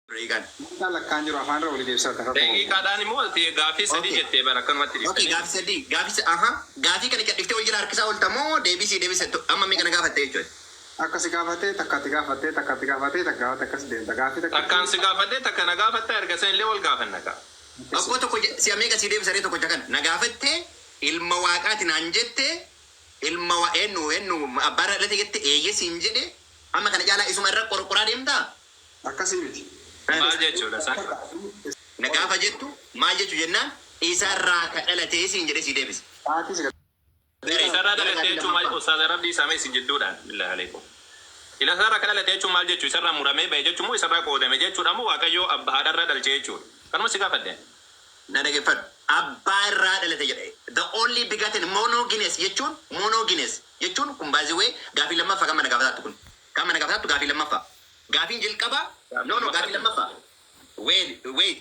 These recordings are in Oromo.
Daqiiqaan. Daqiiqaa lakkaan jiru afaan irra walii deebisaa takka qofa. Daqiiqaadhaan immoo ati gaafii sadii Okay. jettee bara akkanumatti Okay, dhiiftanii. gaafii sadii. Gaafii aha. Gaafii kana cadhiftee wal jala harkisaa oolta moo deebisii deebise amma mee kana gaafatte jechuudha. Akka si gaafattee takka ati gaafattee takka ati gaafattee takka gaafatte akkas deemta. Gaafii takka Takkaan si gaafadhe takka na gaafatta erga san illee wal gaafanna kaa. Okkoo tokko si'a meeqa sii deebisa ree tokkocha kana na gaafatte ilma waaqaati naan jette ilma wa eenyu eenyu abbaa irraa dhalate jette eeyyee siin jedhe amma kana caalaa isuma irra qorqoraa deemtaa? Akkasii miti. Maal jechuudha san? Na gaafa jettu maal jechu jennaan isarraa ka dhalatee siin jedhee sii deebise. Sa'aatii si Isarraa Gara dhalate gaafii jechuun maal lammaffaa. Ustaaz Arabdii isaamee isin jidduudhaan billaahi aleykum. Isarraa ka dhalate jechuun maal jechuu isarraa muramee bahe jechuun moo isarraa qoodame jechuudha moo Waaqayyoo abba haadharraa dhalche jechuudha? Kanuma si gaafadhe. Na dhageffadhu. Abbaa irraa dhalate jedha. The only begotten monogenes jechuun monogenes jechuun kun by the way gaafii lammaffaa kan mana gaafataattu kun. Kan mana gaafataattu gaafii lammaffaa. Gaafiin jalqabaa Gaafii no no gaafii lammaffaa. lammaffaa. Wait wait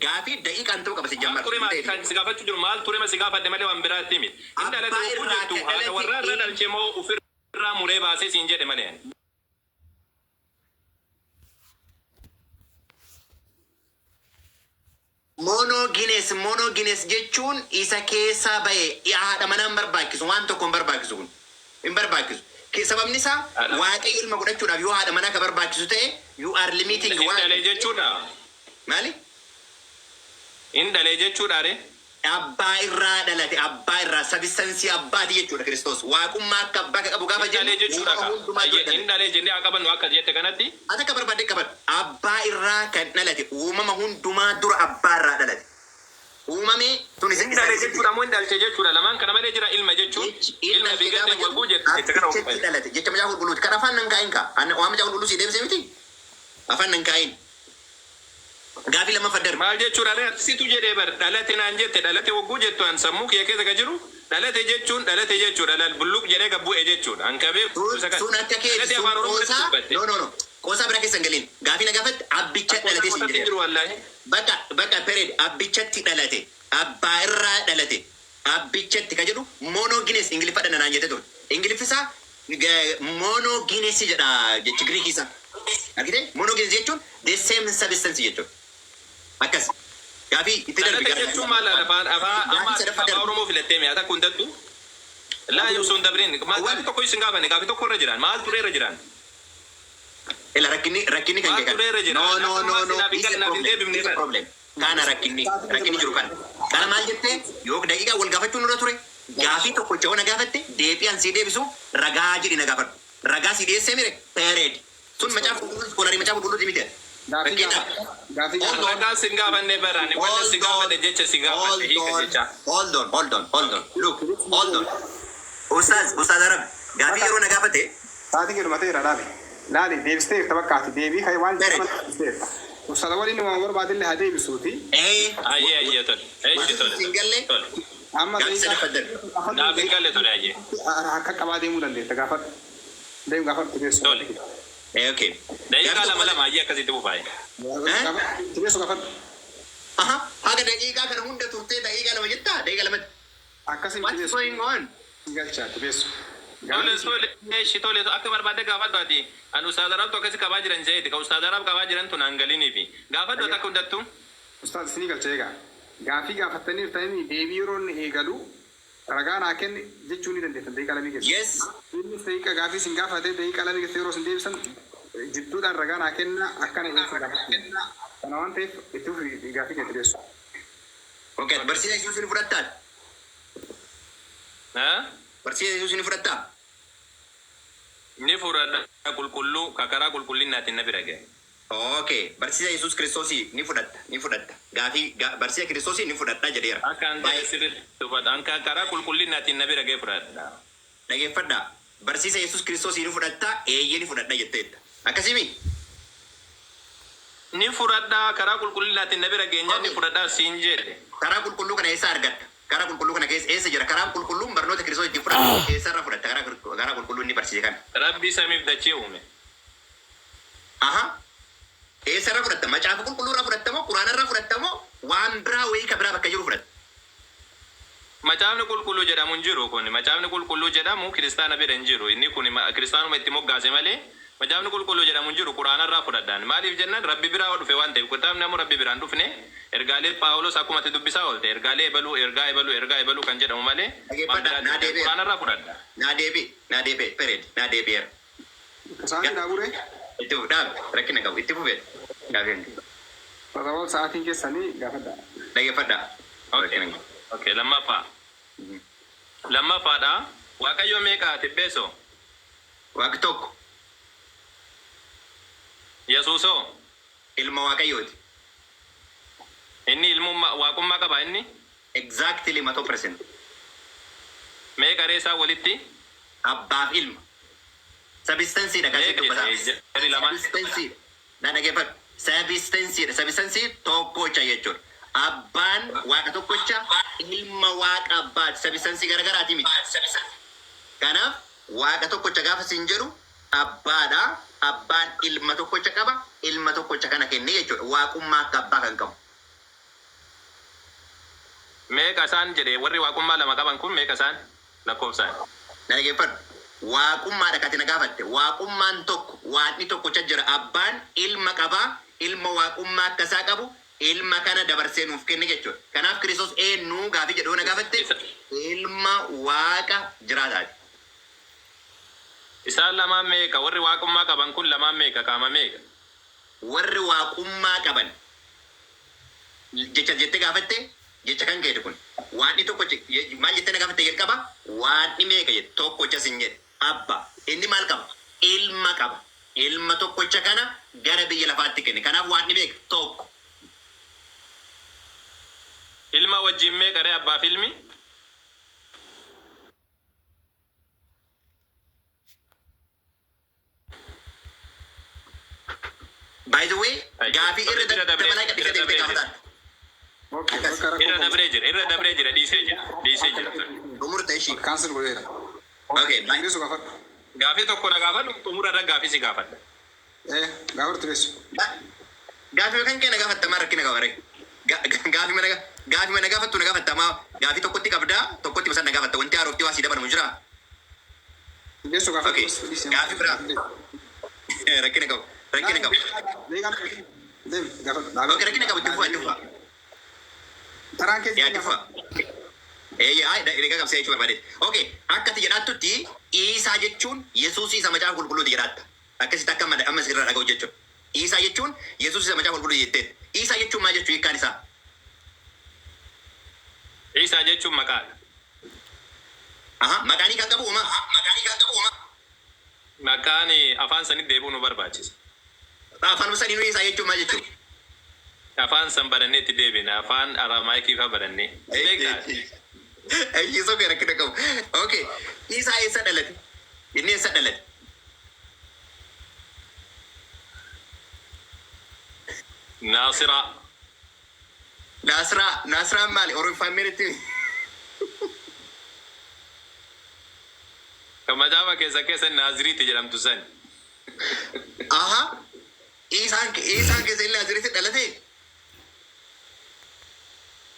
gaafii daqiiqaan ta'uu qaba si Maal jammar ture hin ma deebi'e. kan si gaafachuu jiru maal ture ma si gaafadhe malee waan biraatti miti. In dhalate Abbaa hogguu irraa jettu ka haadha dhalate warraa irraa in dhalche moo ufirraa muree baasee siin jedhe malee ani. Monogenes monogenes jechuun isa keessaa bahe haadha manaa hin barbaachisu waan tokko hin barbaachisu kun hin barbaachisu. Sababni isaa Haadha Waaqayyo ilma godhachuudhaaf yoo haadha manaa ka barbaachisu ta'e you are limiting hin waan dhalee jechuudha. maali? In dhalee jechuudha ree? Abbaa irraa dhalate abbaa irraa sabistansii abbaati jechuudha Kiristoos. Waaqummaa akka abbaa ka qabu gaafa In dhalee jennu jechuudha uumama kaa. hundumaa dura Hayyee in dhalate. dhalee jennee haa qabannu akka jette kanatti. Ati akka barbaadde qabadhu. Abbaa irraa kan dhalate uumama hundumaa dura abbaa irraa dhalate. Uumamee tun isa In isa dhale isa jechuudha moo in dhalche jechuudha lamaan kana malee jira ilma jechuun jechi in ilma dhalche bigatte gaafa jedhu wagguu jette jecha kana abbichatti wagguu dhalate jecha macaafa qulqulluuti. Kan afaan nan kaa'in kaa. An waan macaafa qulqulluu sii deebisee miti. Afaan nan kaa'in. Gaafii lammaffaa darbi. Maal jechuudha ree ati situ jedhee bar dhalate naan jette dhalate wagguu jettu an sammuu kiyya keessa ka jiru dhalate jechuun dhalate jechuudha laal bulluq jedhee gad bu'e jechuudha an ka beeku Sun isa kana sun akka keeti dhalate sun afaan oromoo irratti qoosaa dubbatte no no no qoosaa bira keessa hin galin. Gaafii na gaafatte abbicha an qoosaa dhalate siin qoosatti hin jedheera. jiru wallaahi. Bakka bakka period abbichatti dhalate abbaa irraa dhalate abbichatti ka jedhu monogenes ingiliffadha naan jette turte. Ingiliffi isaa monogenes jedha jechi Giriikii isaa. Argitee? Monogenes jechuun the same substance jechuudha. Akkas. Gaafii itti darbi Dhalate gara jechuun maal afaan afaan amma gaafii sadaffaa afaan darbi. oromoo filattee mi'a takka hundattu laa osoo hin dabrin maal Awwal gaafii tokko isin gaafanne gaafii tokko irra jiran maal ture irra jiran ila rakkinni rakkinni kan maal kee kana. ture irra jira No no akka no ammaatti no naaf hin is a galle naaf hin problem deebifne is a bara. problem. Kana rakkinni rakkinni jiru kana. Kana maal jettee yoo daqiiqaa wal gaafachuu nurra ture gaafii tokkocha yoo na gaafatte deebii an sii deebisu ragaa jedhi na gaafadhu. Ragaa sii dhiyeessee mire period. Sun macaafa qulqulluu iskoolarii macaafa qulqulluuti miti. Gaafii Fakkeenyaaf gaafa gaafii hold gaafa on Ragaa sin gaafanne baraan wanna si hold on gaafadhe jecha si gaafadhe hold hiika on jechaa. hold on hold on hold on look hold on Ustaaz Ustaaz Arab gaafii Bakka yeroo na gaafate sa'aatiin kee dhumateera dhaabi. Laali deebisteerta bakka ati deebii kan waan period. jedhaman deebisteerta. Ustaaza waliin waan barbaadillee haa deebisuuti. Ee Ayyee ayyee tole. Eshi wanti tole sin tole galle tole. Amma gaafii daqiiqaa sadaffaa darbe. gaafadhu Naaf hin galle tole ayyee. harka qabaa deemuu dandeetta gaafadhu. Deem gaafadhu teessoo. Tole. Ee okay. Daqiiqaa Gaafii lama tokko lama ayyee akkasitti fufaa'e. Eh? Gaafadhu teessoo gaafadhu. Aha, haga daqiiqaa kana hunda turtee daqiiqaa lama jettaa? Daqiiqaa lamatti. Akkasii miti What's teessoo. going on? Galchaa teessoo. Tole Gaafii tole eshi tole akka barbaadde gaafadhu ati. An ustaaz Arabtu akkasi qabaa jiran jeeti. Ka ustaaz Arab qabaa jiran tun an galiniifi. Gaafadhu ati akka hundattu. Ustaaz isinii galcha egaa. Gaafii gaafattanii jirtanii deebii yeroo inni eegalu ragaa naa kenni jechuu ni dandeettan daqiiqaa lamii keessa. Yes. Innis daqiiqa gaafii isin gaafate daqiiqaa lamii keessa yeroo isin deebisan jidduudhaan ragaa naa kenna akkana jedhee isin gaafachuu. Kana waan ta'eef itti fufi gaafii kee dhiyeessu. Okay, barsiisa Yesuus ni fudhattaa? Ha? Barsiisa Yesuus ni fudhattaa? Ni fudhadha qulqulluu ka karaa qulqullinnaatiin na bira ga'e. Okay, barsiisa Yesuus Kiristoosii ni fudhatta, ni fudhatta. Gaafii barsiisa Kiristoosii ni fudhadha jedheera. Akka an jedhe Baay'ee sirriitti hubadha. An ka karaa qulqullinnaatiin na bira ga'e fudhadha. dhageeffadhaa. Barsiisa Yesuus Kiristoosii ni fudhattaa? Eeyyee ni fudhadha jetteetta. Akkasii Ni fudhadha karaa qulqullinnaatiin na bira geenyaan ni Okay. fudhadha siin jedhe. Karaa qulqulluu kana eessa argatta? Karaa qulqulluu kana keessa eessa jira? Karaan qulqulluun barnoota Kiristoos ittiin fudhatu eessarraa fudhatta? Karaa qulqulluu inni barsiise kana. Rabbii samiif dachee uume. Aha. Eessarraa fudhatta? Macaafa qulqulluurraa fudhatta moo Quraanarraa fudhatta moo waan biraa wayii ka biraa bakka jiru fudhatta? Macaafni qulqulluu jedhamu hin jiru kun. Macaafni qulqulluu jedhamu kiristaana bira hin jiru. Inni kun kiristaanuma itti moggaase malee Macaafni qulqulluu jedhamu hin jiru Quraanarraa fudhadhaan. Maaliif jennaan Rabbi biraa dhufe waan ta'eef kitaabni ammoo Rabbi biraan dhufne ergaalee Phaawulos akkuma ati dubbisaa oolte ergaalee ebaluu ergaa ebaluu ergaa ebaluu kan jedhamu malee waan Dhaggeeffadhaa, biraati naa miti. deebi'eera. Quraanarraa fudhadha. Naa deebi'e, naa deebi'e, period, naa deebi'eera. Sa'aatii dhaaburee Itti fufi, dhaabi, rakkina qabu, itti fufe. Gaafii Sababa sa'aatiin keessanii gaafadha. dhaggeeffadhaa. Okay. Rakkina qabu. Okay, lammaffaa. Lammaffaadha. Waaqayyo meeqa tibbeesoo? Waaqni tokko Yesuusoo? ilma Waaqayyooti. Inni ilmummaa waaqummaa qaba inni? Exactly 100%. Meeqa reesaa walitti? Abbaaf ilma. Substanceedha kan Meeqa dubbataa. jarri lamaan? Substanceedha. Na dhaggeeffadhu. Substanceedha. Substance tokkocha jechuudha. Abbaan waaqa tokkocha, ilma waaqa abbaati. Substance garagaraati miti. Kanaaf waaqa tokkocha gaafa siin jedhu abbaadha. Abbaan ilma tokkocha qaba. Ilma tokkocha kana kenne jechuudha. Waaqummaa akka abbaa kan qabu. Meeqa isaan jedhe warri waaqummaa lama qaban kun meeqa isaan lakkoofsaan? Na dhaggeeffadhu. Waaqummaadha kan ati na gaafatte. Waaqummaan tokko, waaqni tokkocha jira. Abbaan ilma qabaa, ilma waaqummaa akka isaa qabu, ilma kana dabarsee nuuf kenne jechuudha. Kanaaf Kiristoos eenyu gaafii jedhu na gaafatte Isa, ilma waaqa jiraataati. isaan lamaan meeqa warri waaqummaa qaban kun lamaan meeqa qaama meeqa? Warri waaqummaa qaban jecha jettee gaafatte jecha kan keeti kun. Waaqni tokko maal jettee na gaafatte jalqaba? Waaqni meeqa jette tokkocha sin jedhe. Abba inni maal qaba? Ilma qaba. Ilma tokkocha kana gara biyya lafaatti kenne. Kanaaf waaqni meeqa? Tokko. Ilma wajjin meeqa ree abbaaf ilmi? By the way, Ayyo. gaafii irra Irra dabree dabalaa irra gadhiisee deemtee dabree jira. gaafataan. Okay, Akkas. bakka Irra rakkoo dabree jira irra dabree jira dhiisee jira dhiisee jira. Xumurte ishii. Cancel godheera. Okay, bye. Beessu gaafadhu. Gaafii tokko na gaafadhu xumura irra gaafii si gaafadha. Gaafadhu beessu. Gaafii kan kee na gaafattamaa rakkina qaba ree. Gaafii mana gaafii mana gaafattu na gaafattamaa gaafii tokkotti qabdaa tokkotti basaan na gaafatta wanti haarofti waa sii dabalamu jira. Beessu gaafadhu. Okay, gaafii biraa rakkina qabu rakkina qabu. Deem gaafadhu. Okay, rakkina qabu itti fufaa itti fufaa. Taraan keessa Yaa itti fufaa. Eeyyee ay daqiiqaa qabsee jechuu barbaadeeti. Okay, akka ati jedhaattutti Iisaa jechuun Yesuus isa macaafa qulqulluuti jedhaatta. Akkasitti akka amma amma sirraa dhaga'u jechuudha. Iisaa jechuun Yesuus isa macaafa qulqulluu jetteet. Iisaa jechuun maal jechuu hiikkaan isaa? Isaa jechuun maqaadha. Aha, maqaanii kan qabu uumaa. Maqaanii kan qabu uumaa. Maqaan afaan sanitti deebi'uu nu barbaachisa. Afaan saniinuu Iisaa jechuun maal jechuu? Afaan san barannee itti deebina. Afaan Araamaayikii fa'aa barannee. Beektaa? Eeyyee sokee rakkina qabu. Okay, Iisaa eessa dhalate? Inni eessa dhalate? Naasiraa. Naasraa, Naasraan maali? Oromoffaan meeritti? Kan macaafa keessa keessa Naaziriitti jedhamtu sani. Aha, Iisaan Iisaan keessa illee Naaziriitti dhalate?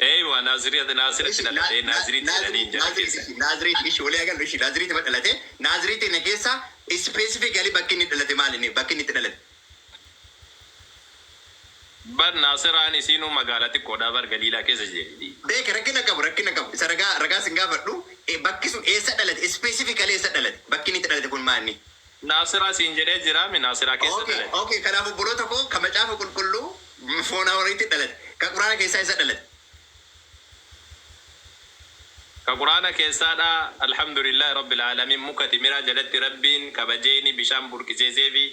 Eeywa Naaziriitti Naaziriitti dhalate Naaziriitti jedhanii hin jala keessa. Naaziriitti ishi walii agarru ishi Naaziriitti ma dhalate? Naaziriitti na keessa specifically bakki inni dhalate maali inni bakki inni itti dhalate? Bar Naasiraan isiinuu magaalaa xiqqoodhaa bar Galiilaa keessa jirti. Beeka rakkina qabu rakkina qabu isa ragaa ragaa sin gaafadhu bakki sun eessa dhalate specifically eessa dhalate bakki inni itti dhalate kun maali? Naasiraa siin jedhee jiraami Naasiraa keessa Okay, dhalate. okay, kanaaf obboloota koo kan macaafa qulqulluu foonaa horiitti dhalate kan quraana keessaa isa dhalate. Ka quraana keessaadha alhamdulillahi rabbil aalamiin muka timiraa jalatti rabbiin kabajeeni bishaan burqiseesee fi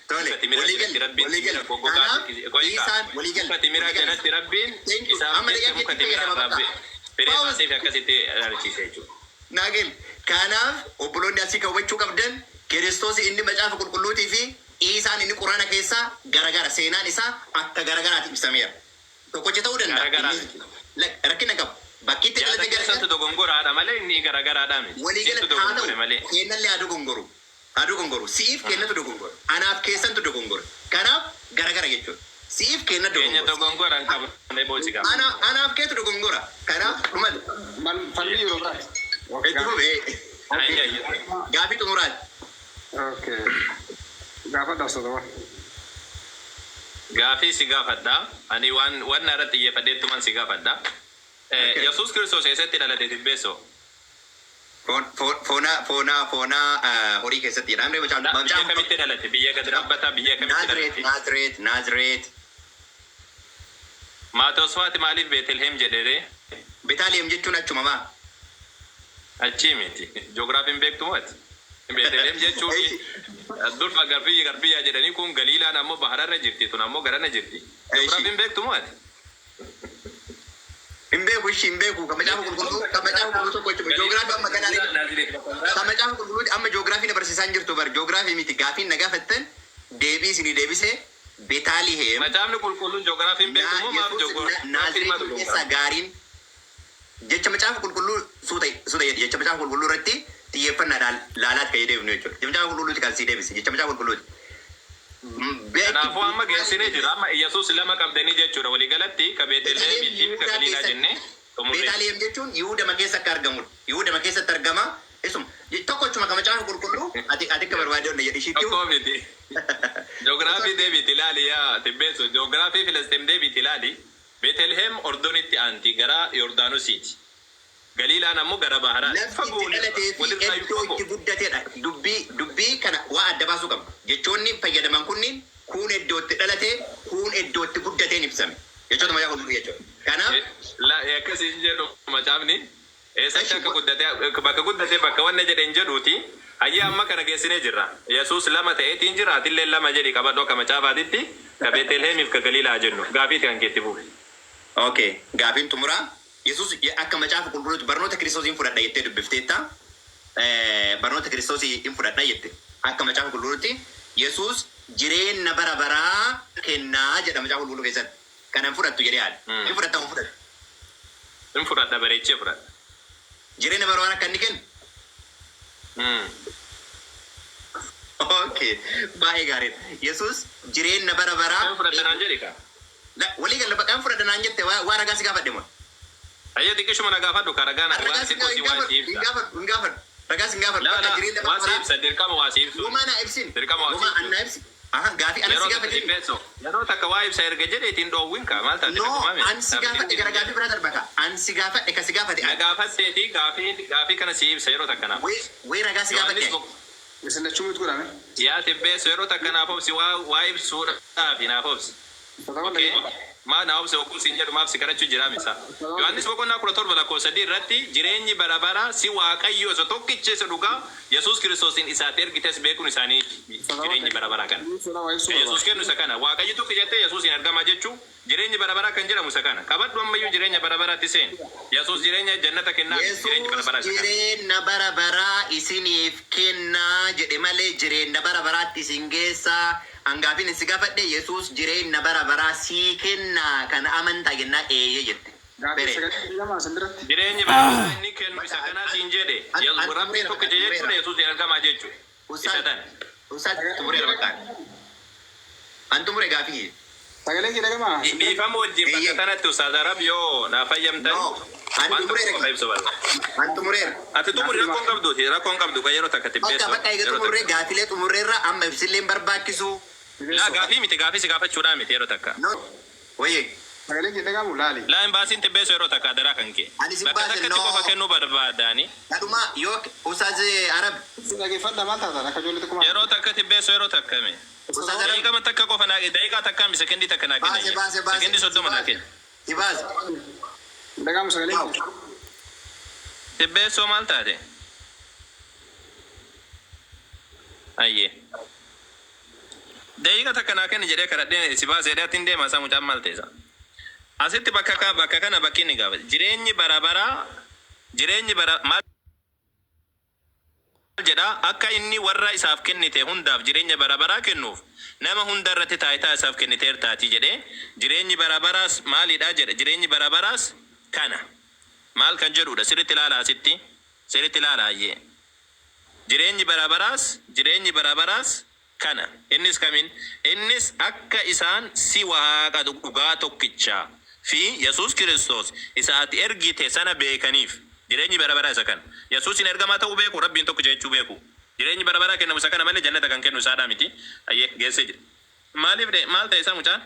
Tole, muka timiraa walii jalatti gal, rabbiin walii gal. timira goggogaa Kanaaf burqise Iisaan walii gal, muka timiraa walii gal. jalatti rabbiin Thank you. isaaf Amma jecha daqiiqaa muka keetti timiraa fayyadama rabbi bakka. firee Pause. baasee fi akkasitti dhalchiise jechuudha. Naagel, kanaaf obboloonni asii kan hubachuu qabdan Kiristoos inni macaafa qulqulluutii fi Iisaan inni quraana keessaa garagara seenaan isaa akka garagaraatti ibsameera. Tokkocha ta'uu danda'a. Garagaraa Inni rakkina qabu. Bakki itti Yaada dhalate keessattu garagara. dogongoraadha malee inni garagaraadha miti. Walii Siintu galatti haa dogongore ta'u malee. kennallee haa dogongoru. Haa dogongoru. Si'iif kennatu dogongora. Anaaf keessantu dogongora. Kanaaf garagara jechuudha. Si'iif kenna Keenya dogongora. dogongora hin qabne boosi qaba. Ana anaaf keetu dogongora. Kanaaf dhumate. Mal falmii yeroo biraati. Itti fufe. Ayya ayya. Gaafii xumuraati. Okay. Gaafadha sodaa. Gaafii si gaafadha. Ani waan waan irratti xiyyeeffadheettuman si gaafadha. Okay. Yesuus Kiristoos eessatti dhalate, Tibbeessoo? Foonaa horii keessatti jedha. Amree Biyya kamitti dhalate? Biyya gad dhaabbataa biyya kamitti Naazreet, dhalate? Naazreet, Naazreet. Maatewos faati maaliif Beetelheem jedhee? Beetaliheem jechuun achuma maa? Achii miti. Joogiraafiin beektu maati? Beetelheem jechuun dur garbiyya garbiyyaa jedhanii, kun Galiilaan ammoo bahararra jirti, tun ammoo garana jirti. Joogiraafiin beektu maati? Hin beeku ishii, hin beeku. Kan Macaafa Qulqulluu, kan Macaafa Qulqulluu tokko jechuudha. Joogiraafii amma kanaan kan Macaafa Qulqulluu amma joogiraafii na barsiisaa hin jirtu bar. Joogiraafii miti, gaafiin na gaafattan deebii isinii deebisee Beetaliheem. Macaafni Qulqulluun joogiraafiin beektu moo maaf joogiraafii? Naazreetii keessaa gaariin jecha Macaafa Qulqulluu suuta suuta jedhi. Jecha Macaafa Qulqulluu irratti xiyyeeffannaadhaan laalaat kan deebinu jechuudha. Jecha Macaafa Qulqulluuti kan sii deebise jecha Macaafa Qulqulluuti. Kanaafuu amma geessinee jira. Amma Yesuus lama qabdanii jechuudha. Waliigalatti ka Beetelheemii fi ka Galiilaa jennee xumurree. Beetaliheem jechuun Yihuudama keessa akka argamudha. Yihuudama keessatti argama. Isuma tokkochuma kan Macaafa Qulqulluu ati akka barbaade onna jedhi ishiitti. Tokkoo miti. Joogiraafii deebiiti ilaali yaa Tibbeessu. Joogiraafii Filisxeem deebiiti ilaali. Beetelheem Ordonitti aanti, gara Yordaanusiiti. Galiilaan ammoo gara baharaati. Lafti Fagoo itti dhalatee fi walirraa iddoo fagoo. itti guddatedha. Dubbii kana waa adda baasuu qabna. Jechoonni fayyadaman kunniin, kuun iddoo itti dhalate, kuun iddoo itti guddateen ibsame. Jechoota Macaafa Qulqulluu jechuudha. Kanaaf La akkasii hin jedhu macaafni. Eessatti akka guddatee, bakka guddatee, bakka wanna jedhe hin jedhuuti. Hayya, amma kana geessinee jirra. Yesuus lama ta'eetiin jira. Atillee lama jedhi qabadhu akka macaafaatitti, ka Beetelheemiif ka Galiilaa jennu. Gaafiiti kan keetti fufe. Okay, gaafiin xumuraa, Yesuus akka Macaafa Qulqulluutti barnoota Kiristoosiin fudhadha jettee dubbifteetta. Barnoota Kiristoosii hin fudhadha jette. Akka Macaafa Qulqulluutti Yesuus jireenya bara baraa kennaa jedha Macaafa Qulqulluu keessatti. Kanan fudhattu jedhee yaada. Hin fudhatta moo fudhatu? Hin fudhadha, bareechee fudhadha. Jireenya bara baraa akka inni kennu? Okay, baay'ee gaariidha. Yesuus jireenya bara baraa. Hin fudhadha naan jedhi kaa. Walii galla, bakka hin fudhadha naan jette, waa ragaa si gaafadhe moo? Hayya, xiqqishuma na gaafadhu ka ragaa na Ragaa waan si xiqqoo si waan si hin ibsa. gaafadhu, hin gaafadhu. Ragaa si hin gaafadhu. La Bakka la jireenya bara waa si baraa. ibsa, dirqama waa si ibsu. Womaa naa ibsin. Dirqama waa si Womaa ibsu. annaa ibsi. Aha, gaafii ana Yeroo si takka gaafadhe. Tibbeessoo. Yeroo takka waa ibsa erga jedheetiin dhoowwin kaa maal taate? No, Dhugumame. an si gaafadhe, gara gaafii biraa darba kaa. An si gaafadhe, ka si gaafate. Na gaafatteeti, gaafii kana si ibsa yeroo takka naaf. Wee ragaa si Yohaannis gaafadhe. Isin lachuu miti godhame. Yaa Tibbeessoo, yeroo takka naaf obsi, waa ibsuudhaaf naaf obsi. Okay. Maa naa obsi hogguu siin jedhu maaf si kadhachuu jira misa. Yohaannis boqonnaa 17 lakkoofsa 3 irratti, jireenyi bara bara si Waaqayyo isa tokkicha isa dhugaa, Yesuus Kiristoosiin isaatti ergites beekuun isaanii jireenyi bara baraa kana. Yesuus kennu isa kana. Waaqayyo tokko jettee Yesuusin argamaa jechuu, jireenyi bara baraa kan jedhamu isa kana. Qabadhu, ammayyuu jireenya bara baraatti seeni. Yesuus jireenya jannata kennaa, jireenyi bara Yesuus baraa isa kana. jireenya bara baraa isiniif kennaa jedhe malee jireenya bara baraatti isin geessaa. Hangaafiin si gaafadhe, Yesuus jireenya bara baraa sii kennaa kana amantaa jennaa, eeyyee jette. Gaafii Bere. sagalee lama isin biratti. Jireenyi bara baraa inni kennu isa kana siin jedhe. An Rabbi xumureera tokkicha bakka, jechuudha, xumureera. Yesuusin argamaa jechuudha. Isa tana. Ustaaz, xumureera bakka. An xumure gaafii. Sagalee kee dhagama. Dhiifama wajjin, bakka Eeyyee. kanatti Ustaaz Arab yoo naa fayyamtan No, ani waan tokko xumureera. qofa ibsu barbaada. An xumureera. Ati xumuri, rakkoon qabduuti, rakkoon qabdu kan yeroo takka Bakka tibbeessu. bakka eega Yeroo xumurree takka. gaafilee xumurreerra, amma ibsillee hin barbaachisu. Laa, gaafii miti, gaafii si gaafachuudhaa miti yeroo takka. No. Wayyee. Sagalee kee dhagamu laali. Laa, hin baasiin tibbeessu, yeroo takka adaraa kan kee. Ani si Bakka baase, takkatti no. qofa kennuu barbaadaani. Kadhuma yoo Ustaaz Arab. Si dhageeffadha, maal taatan akka ijoollee tokko maal. Yeroo takka tibbeessu, yeroo takka mi. Ustaaz Arab. Daqiiqama takka qofa naa, daqiiqaa takka mi, sekendii takka naa Baase, kenna. baase, baase. Sekendii 30 naa kenna. Si baase. Dhagamu sagalee kee. Tibbeessoo, maal taate? Ayyee. Daqiiqa takka naa kenni jedhee kadhadhee si baasee atiin deema isaa mucaan maal ta'e? Asitti bakka kana bakki inni gaafate. Jireenyi bara baraa, jireenyi bara maal jedha? Akka inni warra isaaf kennite hundaaf jireenya bara baraa kennuuf nama hunda irratti taayitaa isaaf kenniteertaatii jedhee, jireenyi bara baraas maalidha jedha? Jireenyi bara baraas kana maal kan jedhudha? Sirritti ilaala, asitti sirritti ilaala. Ayyee, jireenyi bara baraas, jireenyi bara baraas kana. Innis kamin? Innis akka isaan si Waaqa dhugaa tokkichaa fi Yesuus Kiristoos isa ati ergite sana beekaniif. Jireenyi bara baraa isa kana. Yesuusin ergamaa ta'uu beeku, Rabbiin tokkicha jechuu beeku. Jireenyi bara baraa kennamu isa kana malee jannata kan kennu isaadhaa miti. Ayyee, geessee jira. Maaliif de maal ta'e isaa mucaan?